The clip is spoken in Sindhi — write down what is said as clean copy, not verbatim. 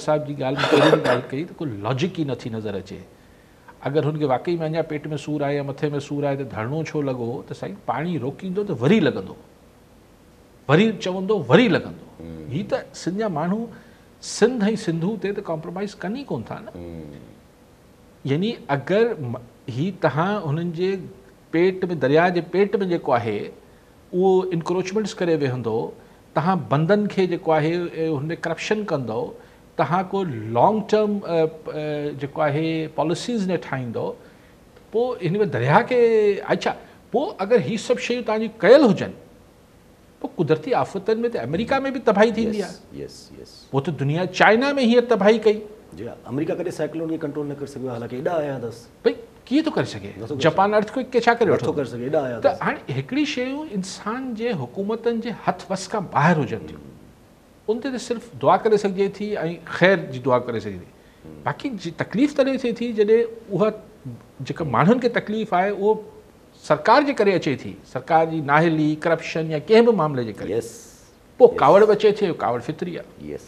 صاحب جي ڳالهه ۾ پهرين به ڳالهه ڪئي ته ڪو لاجڪ ئي نٿي نظر اچي. اگر هن کي واقعي ۾ اڃا پيٽ ۾ سور آهي يا مٿي ۾ سور آهي ته ڌرڻو ڇو لڳو ته سائين پاڻي روڪيندو ته وري لڳندو، وري چوندو وري لڳندو. هي ته سنڌ جا ماڻهو سنڌ ۽ سنڌو تي ته ڪامپرومائز ڪن ئي ڪون ٿا نه. يعني اگر هي تهان هنن جي پيٽ ۾ درياء جي پيٽ ۾ جيڪو آهي اهو انڪروچمينٽس ڪري ويهندو، تهان بندن کي جيڪو آهي هن ۾ ڪرپشن ڪندو، تهان ڪو لانگ ٽرم جيڪو آهي پاليسيز نه ٺاهيندو، پوء هن ۾ درياء کي اڇا پوء اگر هي سڀ شيون تهان جون ڪيل هجن پوء قدرتي آفتن ۾ ته آمريڪا ۾ به تباهي ٿيندي آهي، پوء ته دنيا چائنا ۾ هينئر تباهي ڪئي. جي ها، آمريڪا ڪڏهن سائيڪلون کي ڪنٽرول نه ڪري سگهيو آهي، حالانڪه ايڏا آيا اٿس. ڀئي ڪيئن ٿو ڪري سگهي، جپان ارٿ ڪوئڪ کي ڇا ڪري وٺو ڪري سگهي، ايڏا آيا ته هاڻي هڪڙي شيون انسان جي حڪومتن جي هٿ وس کان ٻاهر هجن ٿيون، ان تي ته صرف دعا ڪري سگهجي ٿي ۽ خير جي دعا ڪري سگهجي ٿي. باقي جي تڪليف تڏهن ٿئي ٿي جڏهن اها جيڪا ماڻهن کي تڪليف آهي اهو سرڪار جي ڪري اچي ٿي، سرڪار جي نااهلي، ڪرپشن يا ڪنهن به معاملي جي ڪري. پوء ڪاوڙ به اچي ٿي، ڪاوڙ فطري آهي.